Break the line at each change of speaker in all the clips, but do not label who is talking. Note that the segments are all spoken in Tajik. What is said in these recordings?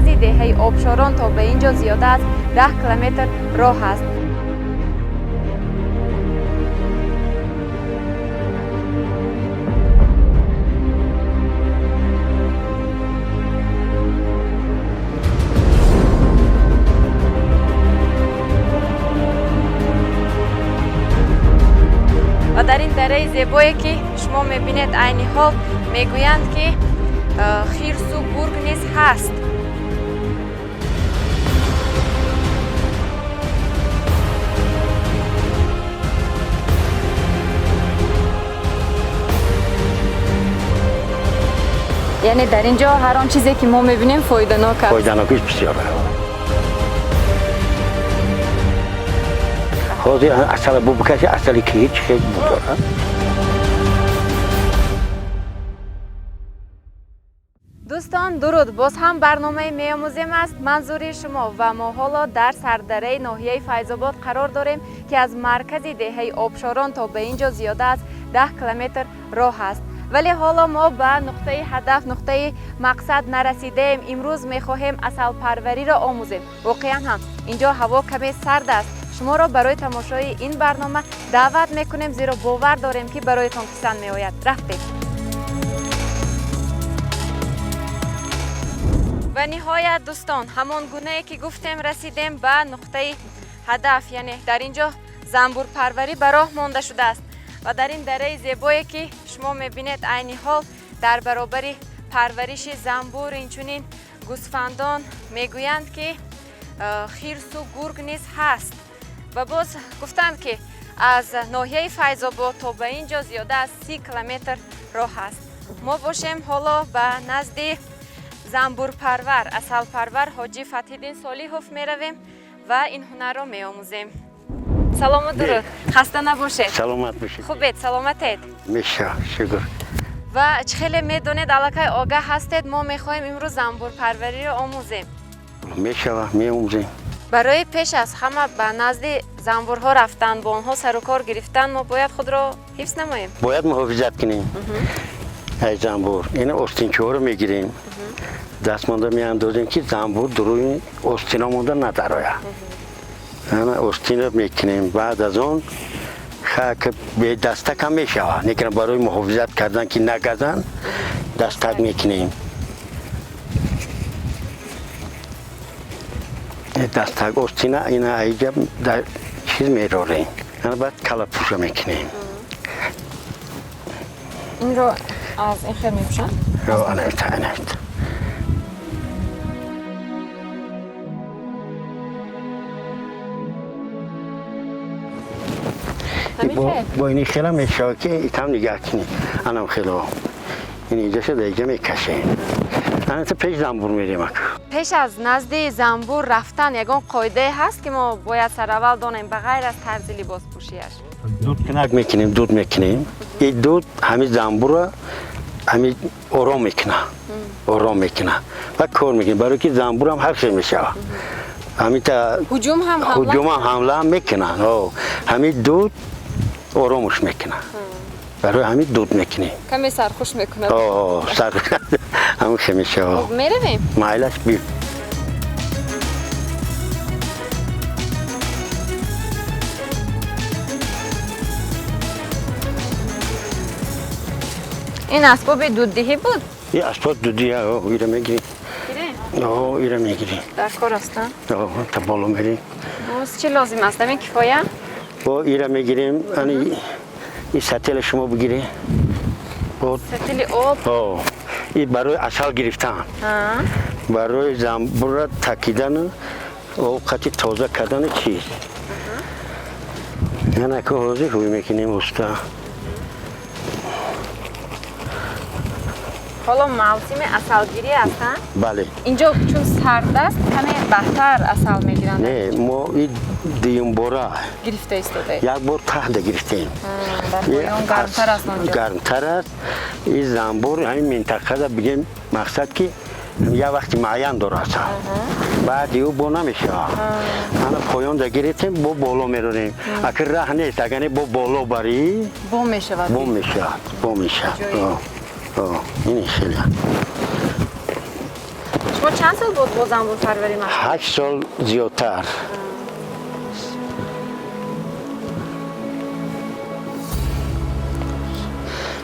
Маркази деҳаи Обшорон то ба ин ҷо зиёда аз 10 километр роҳ аст. Ва дар ин дараи зебое ки шумо мебинед, айни ҳол мегӯянд, ки хирсу гург низ ҳаст. Яъне дар ин ҷо ҳар он чизе ки мо мебинем, фоиданок аст.
Фоиданокиш бисёр. Ҳозир асала бу бикаши, асали ки ҳеҷ хел будора.
Дӯстон, дуруд! Боз ҳам барномаи «Меомӯзем» аст манзури шумо ва мо ҳоло дар сардараи ноҳияи Файзобод қарор дорем, ки аз маркази деҳаи Обшорон то ба ин ҷо зиёда аз 10 километр роҳ аст. Вале ҳоло мо ба нуқтаи ҳадаф, нуқтаи мақсад нарасидаем. Имрӯз мехоҳем асалпарвариро омӯзем. Воқеан ҳам ин ҷо ҳаво каме сард аст. Шуморо барои тамошои ин барнома даъват мекунем, зеро бовар дорем, ки бароятон писанд меояд. Рафтем. Ва ниҳоят, дӯстон, ҳамон гунае ки гуфтем, расидем ба нуқтаи ҳадаф. Яъне дар ин ҷо занбурпарварӣ ба роҳ монда шудааст ва дар ин дараи зебое ки шумо мебинед, айни ҳол дар баробари парвариши занбур, инчунин гӯсфандон, мегӯянд, ки хирсу гург низ ҳаст. Ва боз гуфтанд, ки аз ноҳияи Файзобод то ба ин ҷо зиёда аз 30 километр роҳ аст. Мо бошем, ҳоло ба назди занбурпарвар, асалпарвар ҳоҷӣ Фатҳиддин Солиҳов меравем ва ин ҳунарро меомӯзем. Салому дуруд, хаста набошед.
Саломат бошед.
Хубед, саломатед?
Меша, шукр.
Ва чӣ хеле медонед, аллакай огаҳ ҳастед, мо мехоҳем имрӯз занбурпарвариро омӯзем.
Мешава, меомӯзем.
Барои пеш аз ҳама ба назди занбурҳо рафтан, бо онҳо сарукор гирифтан, мо бояд худро ҳифз намоем.
Бояд муҳофизат кунем аз занбур. Ина остинчаҳоро мегирем, дастмонда меандозем, ки занбур дуруни остино монда надарояд. Ана остинро мекунем. Баъд аз он хак бедастак ҳам мешавад, лекин барои муҳофизат кардан, ки нагазанд, дастак мекунем. Дастак, остина ина аиҷа дар чиз мерорем. Ана баъд калапӯша мекунем.
Инро аз ин хел мепӯшанд?
Анавита, анавита. Бо ини хела мешавад, ки там нигаҳ кунӣ. Анам хело ин иҷа шуда, иҷа мекашем. Аната пеш занбур мерем ака.
Пеш аз назди занбур рафтан ягон қоидае ҳаст, ки мо бояд сараввал донем, ба ғайр аз тарзи либоспӯшиаш?
Дуд кинак мекунем, дуд мекунем. И дуд ҳами занбурро ҳами ором мекуна, ором мекуна ва кор мекунем, барои ки занбурам ҳар хел мешавад. Ҳамита
ҳуҷум ҳам
ҳуҷум ҳам ҳамла ҳам мекунанд. Ҳами дуд оромуш мекунад, барои ҳамин дуд мекунем.
Каме сархуш мекунад.
Сар ҳамин хел мешавад.
Меравем.
Майлаш, би.
Ин асбоби дуддиҳӣ буд.
Ин асбоб дуддиҳӣ, ира мегирем, ира мегирем.
Дар кор ҳастанд.
Та боло мерем.
Боз чӣ лозим аст? Ҳамин кифоя?
Бо ира мегирем. Ани ин сатила шумо бигиред.
Сатили об.
И барои асал гирифтан, барои занбурра такидану овқати тоза кардани чиз. Янака ҳозир ҳуй мекунем, уста.
Ҳоло мавсими асалгирӣ аст, а?
Бале.
Инҷо чун сард аст, каме баҳтар асал мегиранд.
Не, мо и дуюмбора
гирифта истодаед.
Як бор таҳда гирифтем.
Дар поён гармтар аст онҷо.
Гармтар аст. И занбур ҳамин минтақада, бигем, мақсад, ки як вақти муайян дорад асал, баъди ӯ бо намешавад. Ана поёнда гирифтем, бо боло меронем. Акр раҳ нест, агар не бо боло барӣ,
бо мешавад.
Бо мешавад, бо мешавад. Ин хеле.
Шумо Чанд сол буд бо занбурпарварӣ машғул?
8 сол зиёдтар.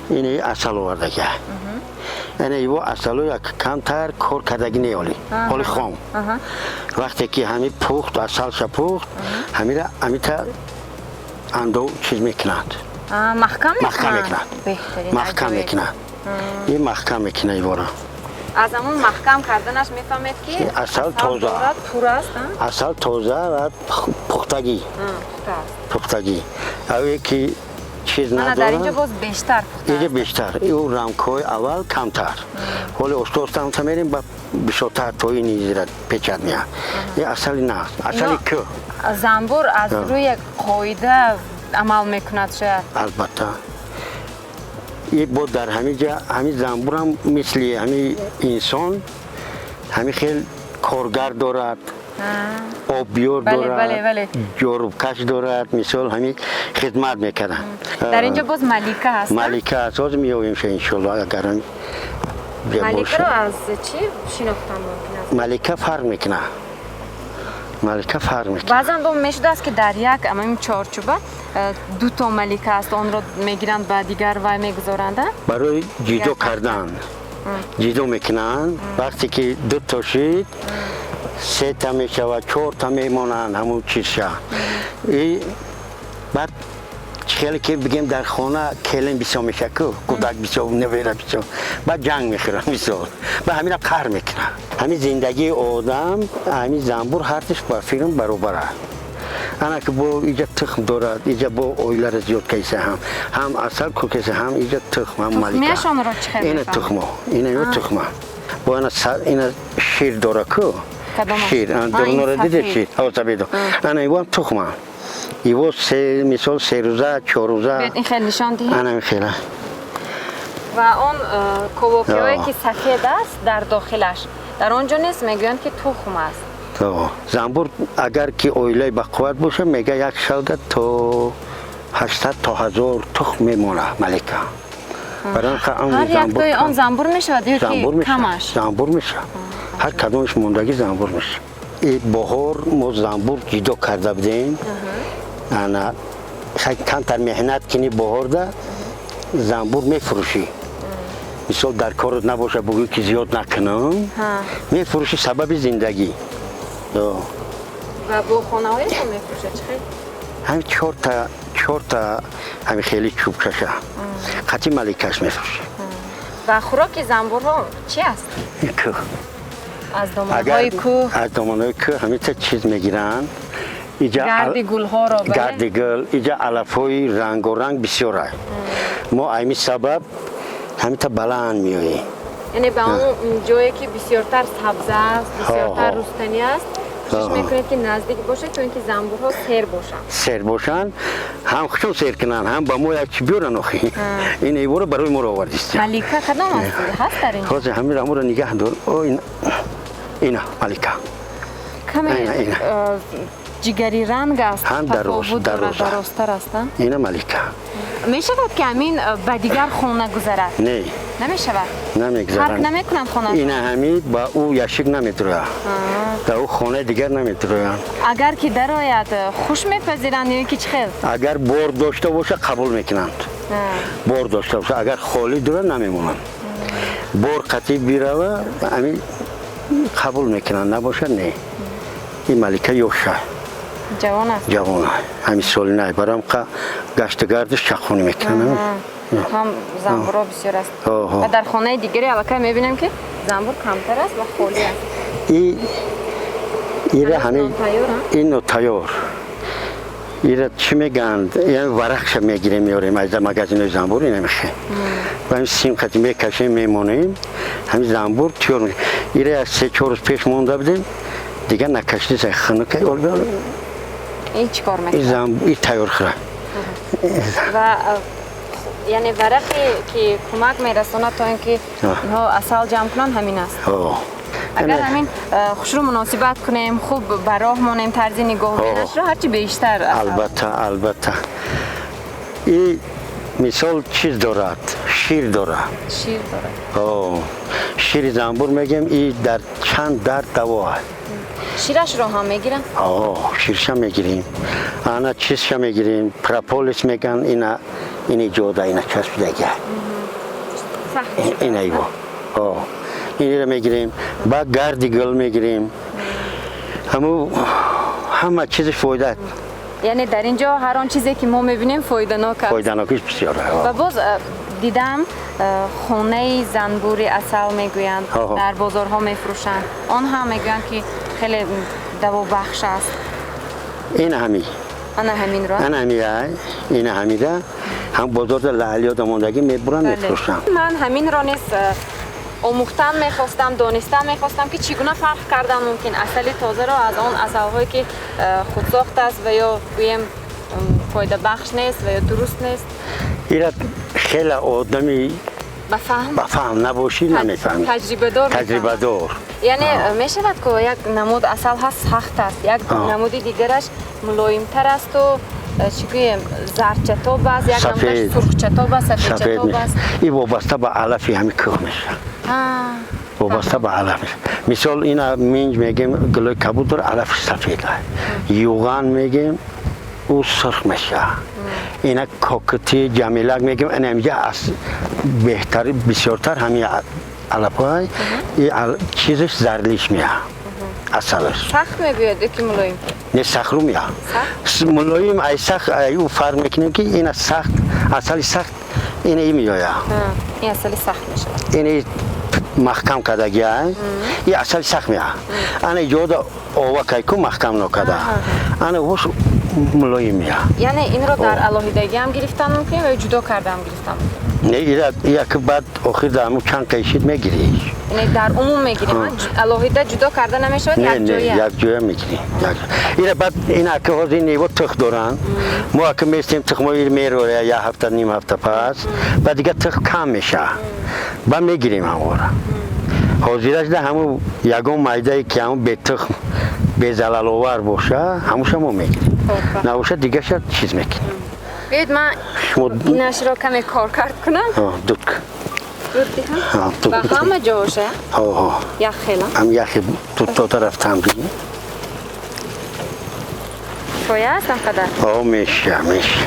Ини асал овардага. Ана иво асалу як камтар кор кардагӣ не оли. Оли хом. Вақте ки ҳами пухт, асалша пухт, ҳамира ҳамита андо чиз мекунад.
Маҳкам
мекунад. Маҳкам мекунад. Ин маҳкам мекунад ивора.
Аз ҳамон маҳкам карданаш мефаҳмед ки
асал тоза
пур аст,
асал тоза ва пухтагӣ. Пухтагӣ. Аве ки чиз надорад.
Дар инҷо боз бештар пухта.
Инҷо бештар. Ю рамкҳои аввал камтар. Ҳоло оста оста ҳамта мерем ба бисёртар то ин изра печат меяд. Ин асали нағз, асали кӯҳ.
Занбур аз рӯи як қоида амал мекунад шояд.
Албатта. И бо дар ҳамин ҷа ҳамин занбурам мисли ҳамин инсон ҳамин хел коргар дорад, обёр дорад, ҷорубкаш дорад, мисол ҳамин хидмат мекарданд.
Дар инҷо боз малика ҳаст?
Малика аст, ҳозир меёбемша иншоалло агар
маликаро аз чӣ шинохтан мумкин аст?
Малика фарқ мекунад. Малика фарқ мекунад.
Баъзан бо мешудааст ки дар як амин чорчӯба ду то малика аст, онро мегиранд ба дигар вай мегузоранд.
Барои ҷидо кардан ҷидо мекунанд. Вақте ки ду то шид, се та мешавад, чор та мемонанд ҳамун чизша. И баъд хеле ки бигем дар хона келин бисёр мешавад ку, кӯдак бисёр, невера бисёр, баъд ҷанг мехӯранд мисол. Баъд ҳамина қаҳр мекунанд. Ҳамин зиндагии одам, ҳамин занбур ҳардуш ба филм баробар аст. Ана ки бо иҷа тухм дорад, иҷа бо оиларо зиёд кайса ҳам, ҳам асал кукеса, ҳам иҷа тухм, ҳам малика.
Тухмияшонро чӣ хел
Ина
мефаҳмед?
тухмо, ина ё тухма. Бо ана ина шир дора ку? Шир, дурнора диде шир, ҳо сафедо. Ана ивон тухма. Иво се, мисол се рӯза, чор рӯза.
Ин хел нишон диҳед?
Ана ин хела.
Ва он ковокиҳое ки сафед аст дар дохилаш, дар он ҷо низ мегӯянд ки тухм аст.
Занбур агар ки оилаи бақувват боша, мега як шалда то 800 то 1000 тухм мемонад малика.
Ҳар яктои он занбур мешавад ё ки камаш?
Занбур мешавад. Ҳар кадомаш мондагӣ занбур мешавад. И баҳор мо занбур ҷидо карда будем. Ана камтар меҳнат кунӣ баҳорда занбур мефурӯшӣ. Мисол дар корот набоша бугӯӣ ки зиёд накунам, мефурӯшӣ сабаби зиндагӣ.
Ва бо хонаҳоятон мефурӯшад чӣ хел?
Ҳамин чорта ҳамин хеле чӯбчаша қатъи маликаш мефурӯшад.
Ва хӯроки занбурҳо чӣ аст?
Кӯҳ.
Аз доманҳои кӯҳ?
Аз доманҳои кӯҳ ҳаминта чиз мегиранд.
Гарди гулҳоро, бале?
Гарди гул, иҷа алафҳои рангоранг бисёр аст. Мо ҳамин сабаб ҳаминта баланд меоем.
Яъне ба он ҷое ки бисёртар сабза аст, бисёртар рустанӣ аст, кӯшиш мекунед ки наздик бошед, то ин ки занбурҳо сер бошанд.
Сер бошанд, ҳам худшон сер кунанд, ҳам ба мо як чи биёранд охи. Ин эворо барои моро овардист.
Малика кадом аст? Ҳаст дар инҷо?
Ҳозир ҳамин раморо нигаҳ дор. О, ина малика.
Каме ҷигари ранг аст,
ҳам
дарозтар аст.
Ина малика.
Мешавад ки ҳамин ба дигар хона гузарад?
Не.
Намешавад?
Намегузарад.
Фарқ намекунанд хона?
Ина ҳамин ба ӯ яшик намедурояд. Дар ӯ хонаи дигар намедурояд.
Агар ки дарояд, хуш мепазиранд ё ки чӣ хел?
Агар бор дошта бошад, қабул мекунанд. Бор дошта бошад, агар холӣ дурад, намемонанд. Бор қатъӣ бирава, ҳамин қабул мекунанд, набошад не. Ин малика ёша.
Ҷавон аст?
Ҷавон аст. Ҳамин соли най барам гашту гардиш чақхонӣ мекунанд.
Ҳам занбурҳо бисёр аст. Ва дар хонаи дигаре аллакай мебинем ки занбур камтар аст ва холӣ аст.
Ира ҳамин ин нотайёр. Ира чӣ мегӯянд? Варақша мегирем, меорем аз магазинои занбур, ина мехе. Ва ҳамин сим қати мекашем, мемонем, ҳамин занбур тиёр мешавад. Ира як се-чор рӯз пеш монда будем, дигар накашиди сай хунука.
Ин чӣ кор мекунад?
Ин тайёр хӯра.
Ва яъне варақе ки кӯмак мерасонад то ин ки инҳо асал ҷамъ кунанд ҳамин аст. Агар ҳамин хушрӯ муносибат кунем, хуб ба роҳ монем, тарзи нигоҳдорашро ҳарчи бештар.
Албатта, албатта. И Мисол чиз дорад, шир дорад.
Шир дорад.
Шири занбур мегем, и дар чанд дард даво аст.
Ширашро ҳам мегирам?
Ширша мегирем. Ана чизша мегирем, прополис меган, ина ини ҷода, ина часпидага. Ина иво. Инро мегирем, баъд гарди гул мегирем. Ҳаму ҳама чизаш фоида.
Яъне дар ин ҷо ҳар он чизе ки мо мебинем фоиданок аст.
Фоиданокиш бисёр.
Ва боз дидам хонаи занбури асал мегӯянд, дар бозорҳо мефурӯшанд. Он ҳам мегӯянд ки хеле давобахш аст.
Ин ҳами.
Ана ҳаминро?
Ана ҳами, ина ҳамида ҳам бозорда лаълиёда мондагӣ мебуранд, мефурӯшанд.
Ман ҳаминро низ омӯхтан мехостам, донистан мехостам ки чӣ гуна фарқ кардан мумкин асали тозаро аз он асалҳое ки худсохт аст ва ё гӯем фоидабахш нест ва ё дуруст нест.
Ира хеле одами
ба фаҳм
набошӣ намефаҳмӣ.
Таҷрибадор.
Таҷрибадор.
Яъне мешавад ки як намуд асал ҳаст сахт аст, як намуди дигараш мулоимтар асту чӣ гӯем зардчатоб аст, як намудаш сурхчатоб аст, сафедчатоб аст.
И вобаста ба алафи ҳами кӯҳ мешавад. Вобаста ба алаф. Мисол ина минҷ мегем, гулои кабуд дор, алафи сафед аст. Юған мегем, ӯ сурх мешавад. Ина кокити ҷамилак мегем, ина инҷа беҳтар бисёртар ҳами алафҳои чизаш зарлиш меяд. Асалаш.
Сахт мегӯяд ё ки мулоим?
Не, сахру меяд. Мулоим ай сахт, ӯ фарқ мекунем ки ина сахт, асали сахт ина и меояд.
Ин асали сахт мешавад.
Ина маҳкам кардагиа, и асали сахт меяд. Ана ҷода ова кайку маҳкам нокарда. Ана вош мулоим меяд.
Яъне инро дар алоҳидагиам гирифтан мумкин ва ё ҷудо кардаам гирифтан мумкин?
Не, ира як баъд охир дар ҳамун чанд қайшид мегирӣ.
Не, дар умум мегирем, алоҳида ҷудо карда намешавад, якҷоя?
Не, якҷоя мегирем. Ира баъд ин ака ҳозир ин нево тухм доранд. Мо ака местем тухмои мероя як ҳафта, ним ҳафта пас, баъд дигар тухм кам мешавад. Баъд мегирем ҳамонро. Ҳозираш да ҳамун ягон майдае ки ҳамун бетухм, безалаловар боша, ҳамуша мо мегирем. Набошад дигаша чиз мекунем.
Биёед ман инашро каме коркард кунам.
Дуд.
Дуд диҳам? Ба ҳама ҷоша? Як хела?
Ҳам яхе дуд дода рафтам бигӣ.
Кифоя аст ам қадар?
Меша, меша.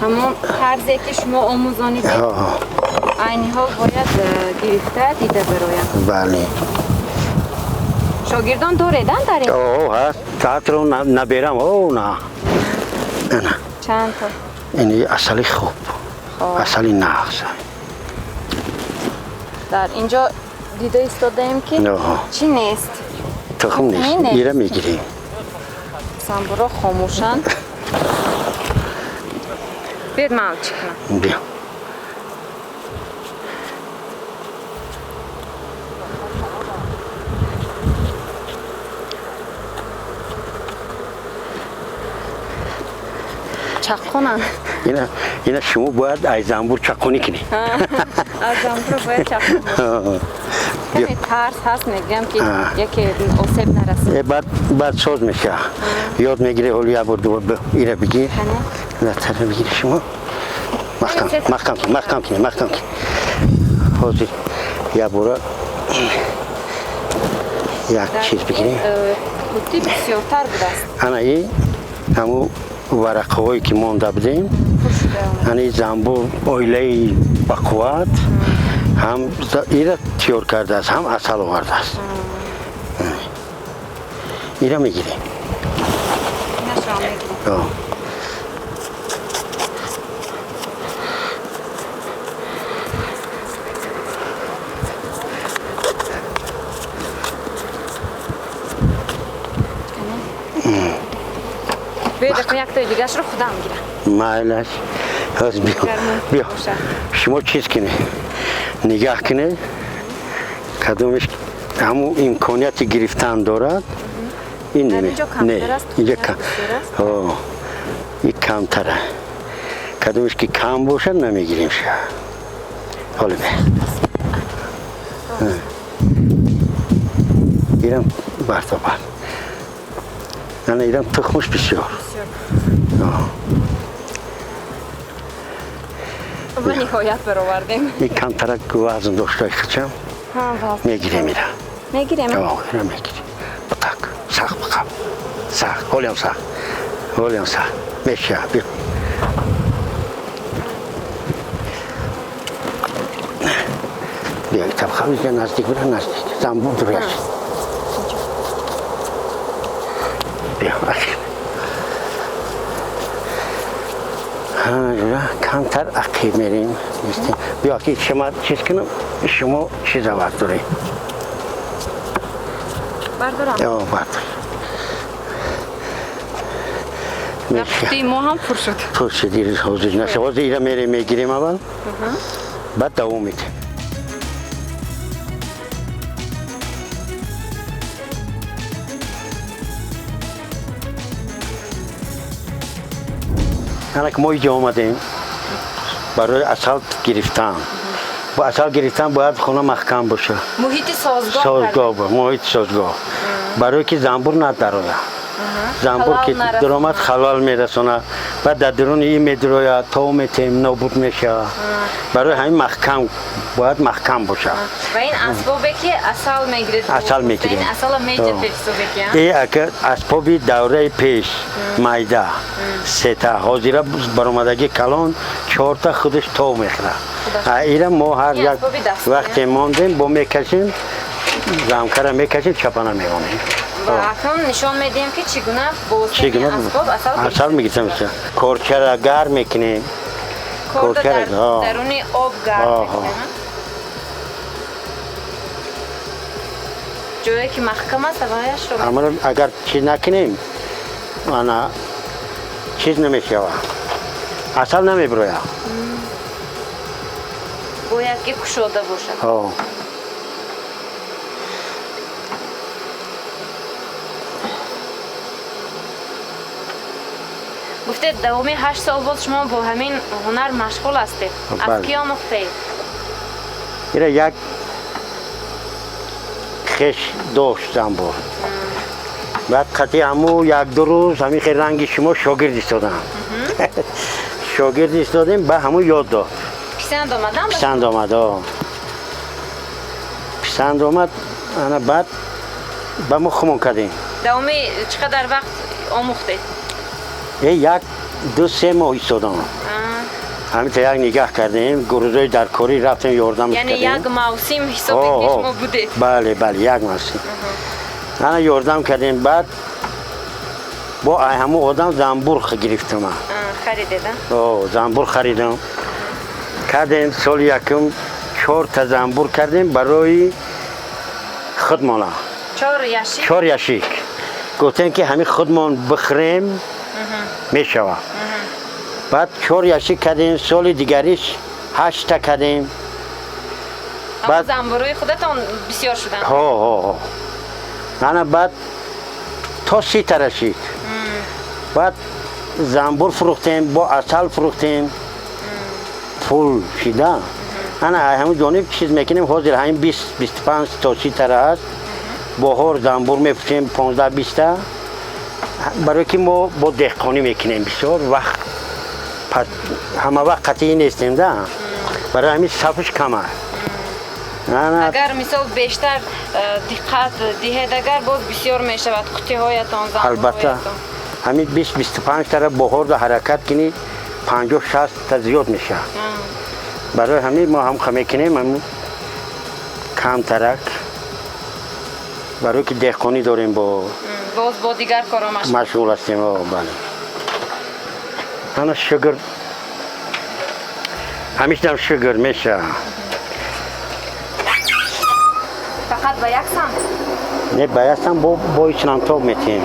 Ҳамон тарзе ки шумо омӯзонидед, айни ҳол бояд гирифта дида бароям.
Бале.
Шогирдон доредан дар ин?
Ҳаст. Театрро наберам. На. Ана.
Чанд то?
Ин асали хуб. Асали нағз.
Дар инҷо дида истодаем ки чӣ нест?
Тухм нест. Ира мегирем.
Занбурро хомӯшанд. Биёед ман чӣ кунам?
Биё.
Чаққонанд.
Ина шумо бояд аз занбур чаққонӣ кунед.
Аз занбур бояд чаққон. Каме тарс ҳаст, мегӯям ки яке осеб нарасад.
Баъд соз мешавад. Ёд мегирӣ, ҳоло як бор дубор ира бигир. Латара бигири шумо. Маҳкам, маҳкам кун, маҳкам кун, маҳкам кун. Ҳозир як бора як чиз бигирем.
Қуттӣ бисёртар будааст.
Ана и ҳамун варақаҳое ки монда будем, ани занбур оилаи бақувват ҳам ира тиёр кардааст, ҳам асал овардааст. Ира мегирем.
Инашро мегирем. Биёед яктои дигарашро худам гирам.
Майлаш. Ҳоз биё. Биё. Шумо чиз кунед. Нигаҳ кунед. Кадомеш ҳамун имконияти гирифтан дорад. Ин не. Не. Инҷо кам. Ин камтара. Кадомеш ки кам бошад намегирем ша. Ҳоло бе. Гирам бартобар. Ана ирам тухмаш бисёр.
Ва ниҳоят баровардем.
Ин камтарак вазн дошта хичам. Мегирем ира.
Мегирем?
Ира мегирем. Бутак, сахт бақаб. Сахт, ҳолиам сахт. Ҳолиам сахт. Меша, биё. Биё, таб хаб, наздик бира, наздик. Замбур дуяш. Биё, ақиб. Камтар ақиб мерем. Биё, ки шумо чиз кунам, шумо чиза бардоред.
Бардорам?
Бардор.
Қуттии мо ҳам пур шуд.
Пур шуд, ҳозир наша. Ҳозир ира мерем, мегирем аввал, баъд давом медиҳем. Ана ки мо инҷо омадем барои асал гирифтан. Бо асал гирифтан бояд хона маҳкам бошад.
Муҳити созгор.
Созгор, муҳити созгор. Барои ки занбур надарояд. Занбур ки даромад халал мерасонад. Баъд дар даруни ин медарояд, то метем нобуд мешавад. Барои ҳамин маҳкам бояд маҳкам бошад.
Ва ин асбобе ки асал мегиред.
Асал мегирем.
Ин асала меҷафед ҳисобе ки,
Э ака асбоби давраи пеш майда сета ҳозира баромадагӣ калон чорта худаш тов мехӯрад. Ира мо ҳар як вақте мондем бо мекашем, замкара мекашем, чапана мемонем.
Ва акнун нишон медиҳем ки чӣ гуна бо воситаи асбоб
асал мегирем. Корчара гарм мекунем.
Корда дар даруни об гарм мекунем. Ҷое ки маҳкам аст, аваяшро
аммо агар чиз накунем, ана чиз намешавад. Асал намебирояд.
Бояд ки кушода бошад. Гуфтед, давоми 8 сол боз шумо бо ҳамин ҳунар машғул ҳастед. Аз кӣ омӯхтаед?
Ира як хеш дошт занбур. Баъд қатъи ҳаму як-ду рӯз ҳамин хел ранги шумо шогирд истодам. Шогирд истодем, ба ҳаму ёд дод.
Писанд омадам?
Писанд омад, Писанд омад, ана баъд ба мо хумон кардем.
Давоми чӣ қадар вақт омӯхтед?
Як-ду се моҳ истодам. Ҳаминта як нигаҳ кардем, гурӯзои даркорӣ рафтем, ёрдам
кардем. Яъне як мавсим ҳисобе ки шумо будед?
Бале, бале, як мавсим. Ана ёрдам кардем, баъд бо ҳамун одам занбур гирифтам.
Харидед,
Занбур харидам. Кардем, соли якум 4 занбур кардем барои худмона.
4 яшик?
4 яшик. Гуфтем ки ҳамин худмон бихӯрем, мешавад. Баъд 4 яшик кардем, соли дигариш 8 кардем.
Баъд занбурҳои худатон бисёр шуданд?
Ҳо. Ана баъд то 30 расид. Баъд занбур фурӯхтем, бо асал фурӯхтем. Пул шида. Ана ҳамин ҷониб чиз мекунем, ҳозир ҳамин 20-25 то 30 аст. Баҳор занбур мефурӯшем 15-20. Барои ки мо бо деҳқонӣ мекунем бисёр вақт ҳама вақт қатъӣ нестем да. Барои ҳамин сафш кам аст.
Агар мисол бештар диққат диҳед, агар боз бисёр мешавад қуттиҳоятон, занбурҳоятон.
Албатта. Ҳамин 20-25 тара баҳорда ҳаракат кунӣ, 50-60 та зиёд мешавад. Барои ҳамин мо ҳам мекунем ҳамин камтарак. Барои ки деҳқонӣ дорем бо
боз бо дигар корҳо
машғул ҳастем. Бале. Ана шугр. Ҳамишам шугр мешавад.
Фақат ба як самт?
Не, ба як самт бо ичнам тоб метиҳем.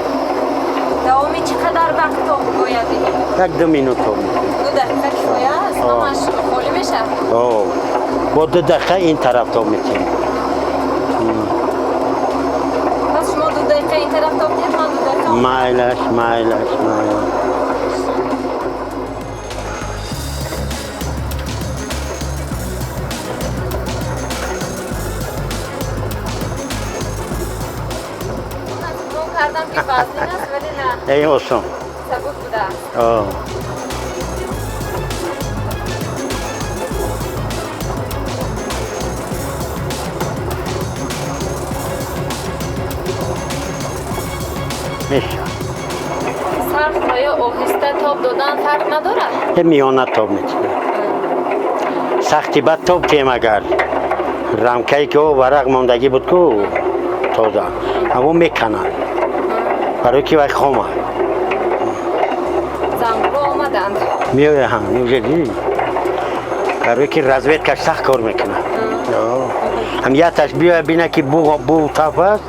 Давоми чӣ қадар вақт тоб бояд диҳем?
1-2 минут тоб метиҳем.
2 дақиқа кифоя аст? Ҳамаш холӣ мешавад?
Бо 2 дақиқа ин тараф тоб метиҳем.
Пас шумо 2 дақиқа ин тараф тоб диҳед, ман 2 дақиқа.
Майлаш, майлаш, майлаш.
кардам ки вазнин аст, вале на.
Ин осон.
Сабук будааст.
Мешавад.
Сахт ва ё оҳиста тоб додан фарқ надорад?
Миёна тоб метиҳад. Сахти бад тоб тем агар рамкае ки варақ мондагӣ буд ку тоза, ҳаво меканад, барои ки вай хома.
Занбурҳо омаданд.
Меоянд, уже дидӣ, барои ки разведкаш сахт кор мекунад. Ҳам якташ биёя бина ки бу таф аст,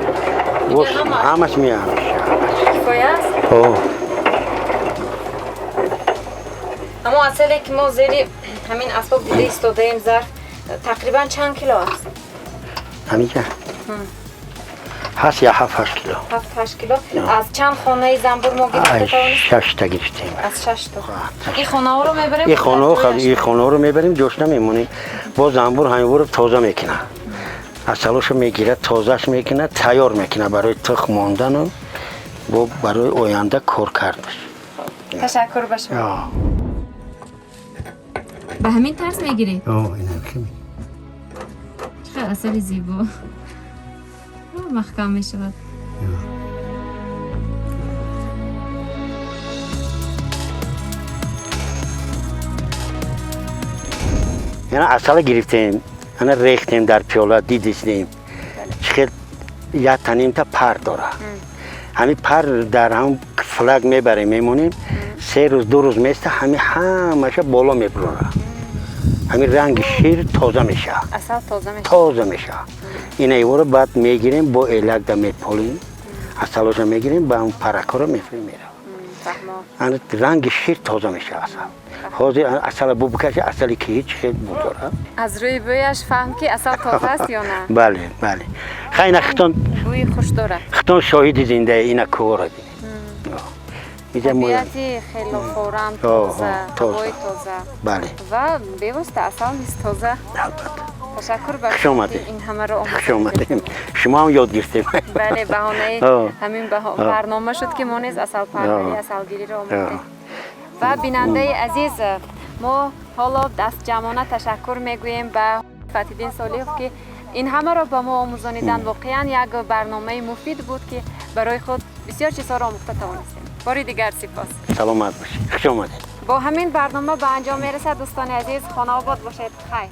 ҳамаш меоянд.
Кифоя аст? Аммо асале ки мо зери ҳамин асбоб дида истодаем, зарф тақрибан чанд кило аст?
Ҳаминҷа ҳаст я 7-8 кило.
7-8 кило. Аз чанд хонаи занбур мо гирифта тавонистем?
6 та гирифтем.
Аз 6 то. Ин хонаҳоро мебарем?
Ин хонаҳоро мебарем, ҷош намемонем. Боз занбур ҳаминворо тоза мекунад, асалошо мегирад, тозааш мекунад, тайёр мекунад барои тухм мондану бо барои оянда кор кардаш.
Ташаккур ба шумо. Ба ҳамин тарз мегиред? Чӣ қадр асали зебо маҳкам мешавад.
Яна асала гирифтем, ана рехтем дар пиёла, дидистем чӣ хел як танимта пар дорад. Ҳамин пар дар ҳам флаг мебарем, мемонем, 3 рӯз 2 рӯз места, ҳамин ҳамаша боло мебурорад. Ҳамин ранги шир тоза мешавад.
Асал тоза мешавад.
Тоза мешавад. Ина иворо баъд мегирем, бо элакда меполем, асалоша мегирем, ба ҳам паракҳоро мефурем, меравад. Ранги шир тоза мешавад асал. Ҳозир асала бу бикаши, асали ки ҳеҷ хел бу дорад.
Аз рӯи бӯяш фаҳм ки асал тоза аст ё на?
Бале, бале. Хай ина хитон
бӯи хуш дорад.
Хитон шоҳиди зиндаи ина кӯҳро бинед.
Табиати хело форам, тоза, ҳавои тоза.
Бале.
Ва бевосита асал низ тоза.
Албатта.
Ташаккур ба
Хуш омадед.
ин ҳамаро омӯхтед.
Хуш омадем. Шумо ҳам ёд гирифтем.
Бале, баҳонаи ҳамин барнома шуд ки мо низ асалпарварӣ, асалгириро омӯхтем. Ва бинандаи азиз, мо ҳоло дастҷамъона ташаккур мегӯем ба Фатҳиддин Солиҳов, ки ин ҳамаро ба мо омӯзониданд. Воқеан як барномаи муфид буд, ки барои худ бисёр чизҳоро омӯхта тавонистем. Бори дигар сипос.
Саломат бошед. Хуш омадед.
Бо ҳамин барнома ба анҷом мерасад, дӯстони азиз. Хонаобод бошед. Хайр.